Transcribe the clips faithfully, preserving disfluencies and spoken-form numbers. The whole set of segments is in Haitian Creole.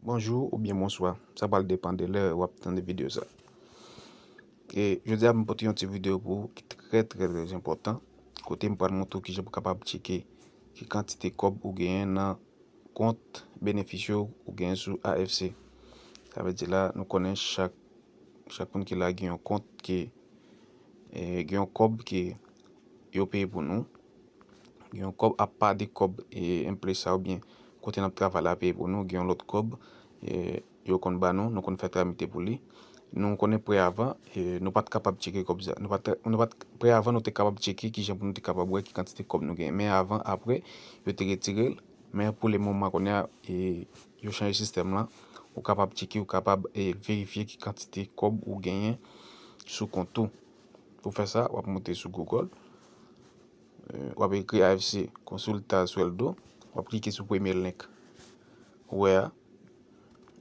Bonjou oubyen bonswa, sa pral depann de lè w ap tande videyo sa. E jodi a, m pote yon ti videyo pou ou ki trè, trè, trè enpòtan, kote m pral montre w kijan pou w kapab tcheke ki kantite kòb ou genyen nan kont benefisye w ou genyen sou A F C. Sa vle di la, nou konnen chak, chak moun ki la gen yon kont ki, e, gen yon kòb ki yo peye pou nou. Gen yon kòb apa de kòb, e, M-Pesa oubyen kote n ap travay la peye pou nou. Gen yon lòt kòb, e, yo konn ba nou, nou konn fè tramite pou li. Nou konnen prè avan, e, nou pa t kapab tcheke kòb sa. Nou pa t, nou pa t, prè avan, nou te kapab tcheke kijan pou nou te kapab wè ki kantite kòb nou genyen. Men avan, apre, yo te retire l. Men pou le moman, kounye a, e, yo chanje sistèm lan. Ou kapab tcheke, ou kapab, e, verifye ki kantite kòb ou genyen sou kont ou. Pou fè sa, w ap monte sou Google. E, w ap ekri A F C Consulta Sueldo. W ap klike sou premye link ou wè a.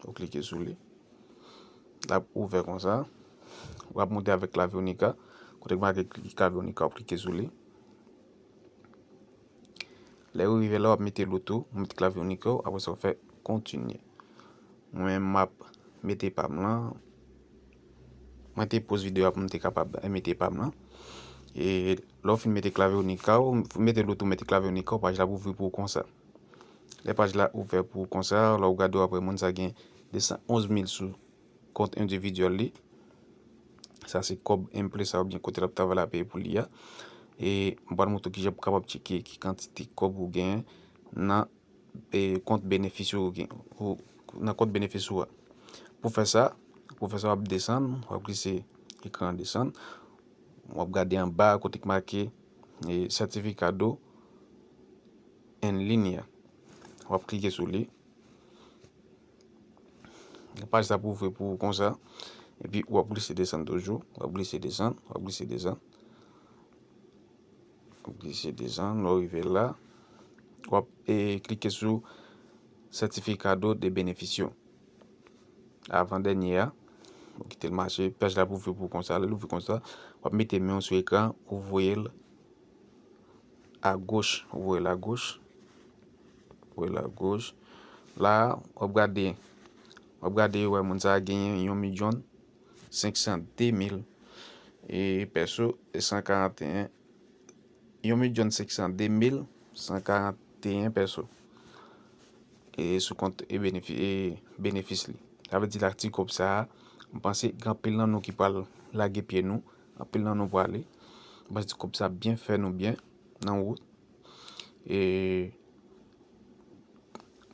Ou klike sou li. L ap ouvè konsa. W ap monte avèk Clave Única. Kote k make Clave Única, w ap klike sou li. Lè w rive la, w ap mete loto, w mete Clave Única w, apre sa w fè kontinye. Mwen, m ap mete pa m lan. Mwen te poz videyo a pou m te kapab mete pa m lan. E lè w fin mete Clave Única w, mete loto, mete Clave Única w, paj la pou ouvri pou ou konsa. Lè paj la ouvè pou ou konsa, lè w gade w ap wè moun sa gen de san onz mil sou kont endividyèl li. Sa se kòb M-Pesa oubyen kote l ap travay la peye pou li a. E m pral montre w kijan pou kapab tcheke ki kantite kòb ou genyen nan, e, kont benefis ou gen, ou, nan kont benefis ou a. Pou fè sa, pou fè sa, w ap desann, w ap glise ekran an desann. W ap gade anba kote k make, e, Certificado en Línea. W ap klike sou li. Paj sa pou ouvri pou ou konsa. Epi w ap glise desann toujou. W ap glise desann. W ap glise desann. W ap glise desann. Lè w rive la, w ap, e, klike sou Certificado de Beneficio. Avan dènye a. W kite l mache. Paj la pou ouvri pou ou konsa. Lè l ouvri konsa, w ap mete men w sou ekran. Ou voye l agoch. Ou voye l agoch. Ou voye l agoch. La, w ap gade, w ap gade, wè, moun sa a genyen yon milyon senk san de mil, e, pèso, e san karanteyen, yon milyon senk san de mil san karanteyen pèso, e, sou kont, e, benefi-, e, benefis li. Sa vle di la, ti kòb sa a, m panse gen anpil nan nou ki pral lage pye nou, anpil nan nou prale. M panse ti kòb sa byen fè nou byen nan wout. E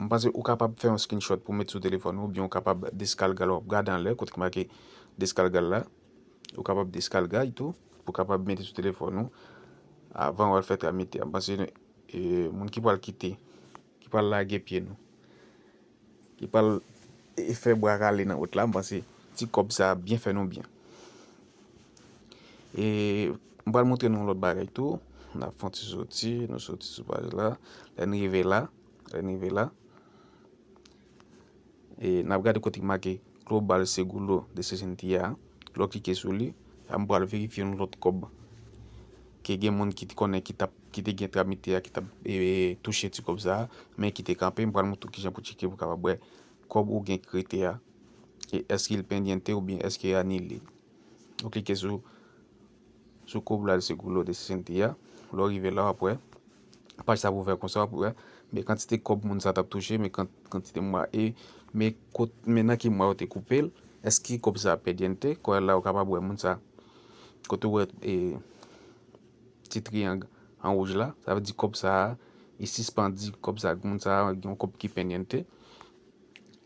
m panse ou kapab fè yon screenshot pou met sou telefòn ou, oubyen ou kapab deskalga l, w ap gade anlè, kote ki make deskalga l la. Ou kapab deskalga l tou, pou kapab mete sou telefòn ou, avan w al fè tramite a. M panse, e, moun ki pral kite, ki pral lage pye nou, ki pral, e, fè bwa kale nan wout la, m panse ti kòb sa a byen fè nou byen. E m pral montre nou yon lòt bagay tou. N ap fè yon ti soti, nou soti sou paj la. Lè n rive la, lè n rive la, e n ap gade kote ki make Global Seguro de Sesenta a. Lè w klike sou li, sa m pral verifye yon lòt kòb ke gen moun ki te konnen ki t ap, ki te gen tramite a, ki t ap, e, touche ti kòb sa a, men ki te kanpe. M pral montre w kijan pou tcheke pou kapab wè kòb ou gen ki rete a, e èske il pendiente oubyen èske anile. Ou klike sou, sou Global Seguro de Sesenta a. Lè w rive la, w ap wè paj sa pou ouvè konsa, w ap wè men kantite kòb moun sa t ap touche, men kan-, kantite mwa, e men kot, men nan ki mwa yo te koupe l, èske kòb sa pendiente, kounye a la ou kapab wè moun sa, kote w wè, e, ti triyang an wouj la, sa vle di kòb sa a, e sispandi kòb sa, moun sa a gen yon kòb ki pendiente.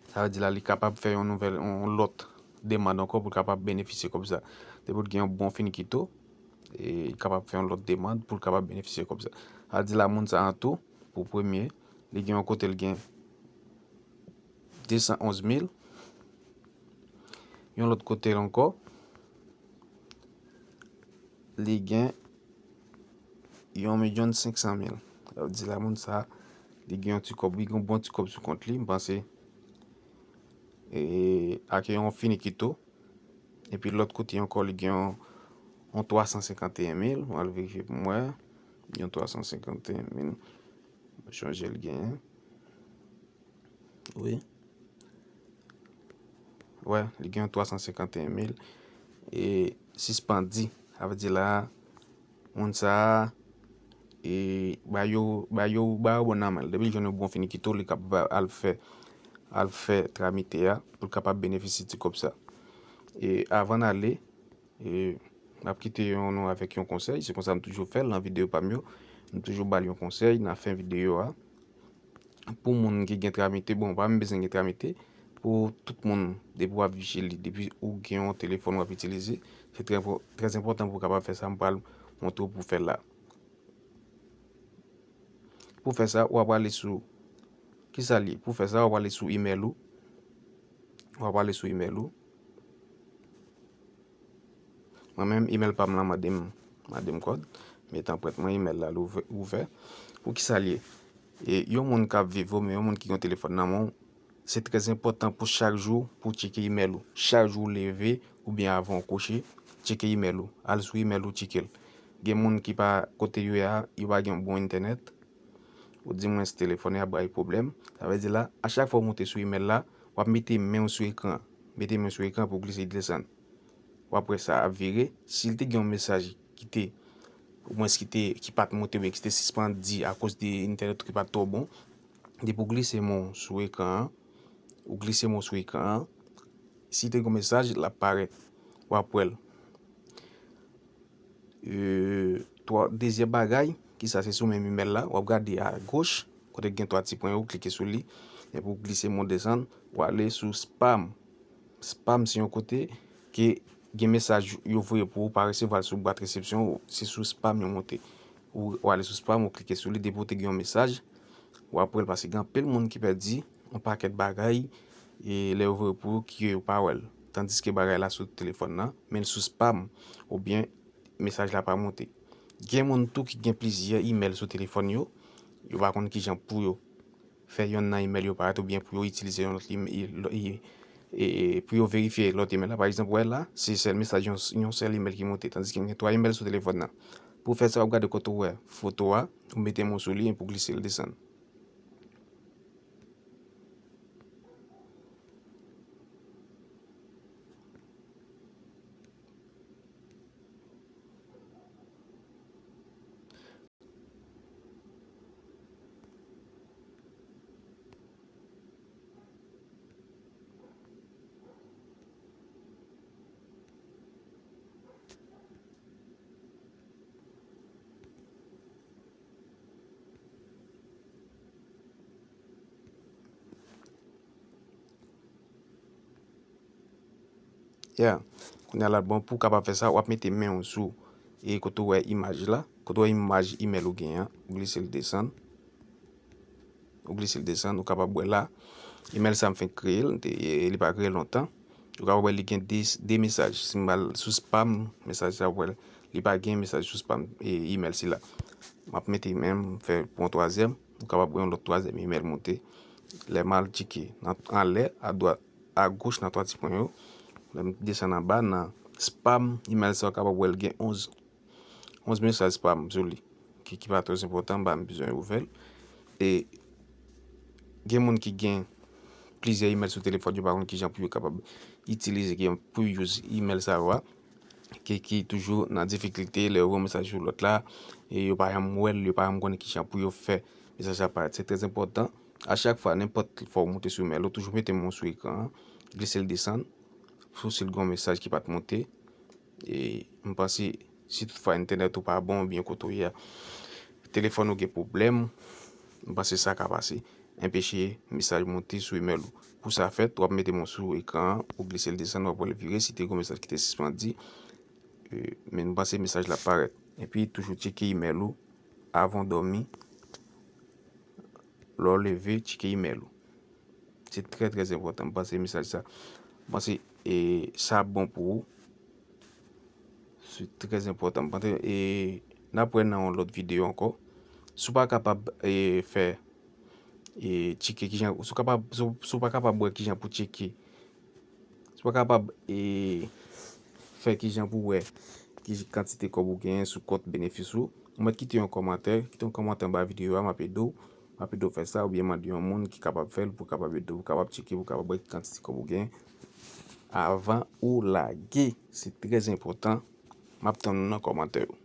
Sa vle di la, li kapab fè yon nouvèl, yon lòt demann ankò pou l kapab benefisye kòb sa. Depi l gen yon bon finiquito, e, li kapab fè yon lòt demann pou l kapab benefisye kòb sa. Sa vle di la, moun sa an tou, pou premye, li gen yon kote l gen de san onz mil. Yon lòt kote l ankò, li gen yon milyon senk san mil. Sa vle di la, moun sa, li gen yon ti kòb, li gen yon bon ti kòb sou kont li, m panse. E, ak yon finiquito. Epi lòt kote ankò, li gen yon, yon twa san senkanteyen mil. Mwen al verifye pou mwen. Yon twa san senkanteyen mil. Mwen chonje l genyen. Wi. Wè, li gen yon twa san senkanteyen mil. E sispann di, sa vle di la, moun sa a, e ba yo, ba yo, ba yo bon nan men l. Depi l jwenn yon bon finikito, li kapab al fè, al fè tramite a, pou l kapab benefisye ti kòb sa. E avan n ale, e, m ap kite yon nou avèk yon konsèy, se konsa m toujou fè l nan videyo pa m yo. M toujou ba l yon konsèy nan fen videyo a. Pou moun ki gen tramite, bon, pa menm bezwen gen tramite, pou tout moun, depi w ap viv chez li, depi ou gen yon telefòn w ap itilize, se trè, trè enpòtan pou w kapab fè sa, m pral montre w pou fè l la. Pou fè sa, w ap ale sou, kisa l ye? Pou fè sa, w ap ale sou email ou. W ap ale sou email ou. Mwen menm, email pa m lan mande m, mande m kòd. Met anprent mwen, email la l ouvè, ouvè. Pou kisa l ye? E yon moun k ap viv ou, men yon moun ki gen yon telefòn nan men w, se trè enpòtan pou chak jou pou w tcheke email ou. Chak jou w leve, oubyen avan w kouche, tcheke email ou. Al sou email ou, tcheke l. Gen moun ki pa, kote yo ye a, yo pa gen yon bon entènèt. Ou di mwens telefòn nan ap bay pwoblèm. Sa vle di la, a chak fwa w monte sou email la, w ap mete men w sou ekran. Mete men w sou ekran pou w glise desann. W ap wè sa ap vire. Si l te gen yon mesaj ki te, omwens ki te, ki pa t monte oubyen ki te sispann di akoz de entènèt ou ki pa t twò bon, depi w glise men w sou ekran an, ou glise men w sou ekran an, si te gen yon mesaj, l ap parèt. W ap wè l. E, twa, dezyèm bagay, kisa se sou menm email la, w ap gade agoch, kote gen twa ti pwen yo, klike sou li, epi w glise men w desann, w ale sou spam. Spam se yon kote ke gen mesaj yo voye pou ou, pa resevwa l sou bwat resepsyon, se sou spam yo monte. Ou, w ale sou spam, ou klike sou li, depi w te gen yon mesaj, w ap wè l, paske gen anpil moun ki pèdi yon pakèt bagay, e lè yo voye pou yo, ki yo pa wè l. Tandiske bagay la sou telefòn nan, men l sou spam, oubyen mesaj la pa monte. Gen moun tou ki gen plizyè email sou telefòn yo, yo pa konn kijan pou yo fè yonn nan email yo parèt oubyen pou yo itilize yon lòt email, e, e, e, pou yo verifye lòt email la. Pa egzanp, wè la, se sèl mesaj yon, yon sèl email ki monte, tandiske m gen twa email sou telefòn nan. Pou fè sa, w ap gade kote w wè foto a, ou mete men w sou li epi w glise l desann. Yeah. Kounye a la, bon, pou w kapab fè sa, w ap mete men w sou, e kote w wè imaj la, kote w wè imaj email ou genyen an, ou glise l desann. Ou glise l desann, ou kapab wè la. Email sa m fenk kreye l, te, e, li pa kreye lontan. Ou kapab wè li gen de, de mesaj. Si m al sou spam, mesaj sa w wè, li pa gen mesaj sou spam, e, email sila. M ap mete men m fè pou yon twazyèm. Ou kapab wè yon lòt twazyèm email monte. Lè m al tcheke nan, anlè, adwat, agoch nan twa ti pwen yo. Lè m desann anba nan spam, email sa w kapab wè l gen onz, onz mesaj spam sou li, ki, ki pa trè enpòtan, m pa bezwen ouvè l. E gen moun ki gen plizyè email sou telefòn yo, pa konn kijan pou yo kapab itilize, ki pou use email sa yo a, ki, ki toujou nan difikilte lè yo voye mesaj sou lòt la, e yo pa janm wè l, yo pa janm konnen kijan pou yo fè mesaj sa parèt. Se trè enpòtan. A chak fwa, nenpòt fwa w monte sou email ou, toujou mete men w sou ekran an, glise l desann, pou si l gen yon mesaj ki pa t monte. E m panse, si toutfwa entènèt ou pa bon, oubyen kote w ye a, telefòn ou gen pwoblèm, m panse sa ka pase, anpeche mesaj monte sou email ou. Pou sa fèt, w ap mete men w sou ekran an, ou glise l desann, w ap wè l vire, si te gen yon mesaj ki te sispann di, e, men m panse mesaj la parèt. Epi toujou tcheke email ou avan w dòmi. Lè w leve, tcheke email ou. Se trè, trè enpòtan. M panse mesaj sa, m panse, e, sa bon pou ou. Se trè enpòtan. M panse, e, n ap wè nan yon lòt videyo ankò. Si w pa kapab, e, fè, e, tcheke kijan, si w kapab, si w, si w pa kapab wè kijan pou tcheke, si w pa kapab, e, fè kijan pou wè ki kantite kòb ou genyen sou kont benefis ou, ou mèt kite yon kòmantè, kite yon kòmantè anba videyo a, m ap ede w, m ap ede w fè sa, oubyen mande yon moun ki kapab fè l pou kapab ede w, kapab tcheke, pou kapab wè ki kantite kòb ou genyen. avan ou lage. Se trè enpòtan. M ap tann ou nan kòmantè yo.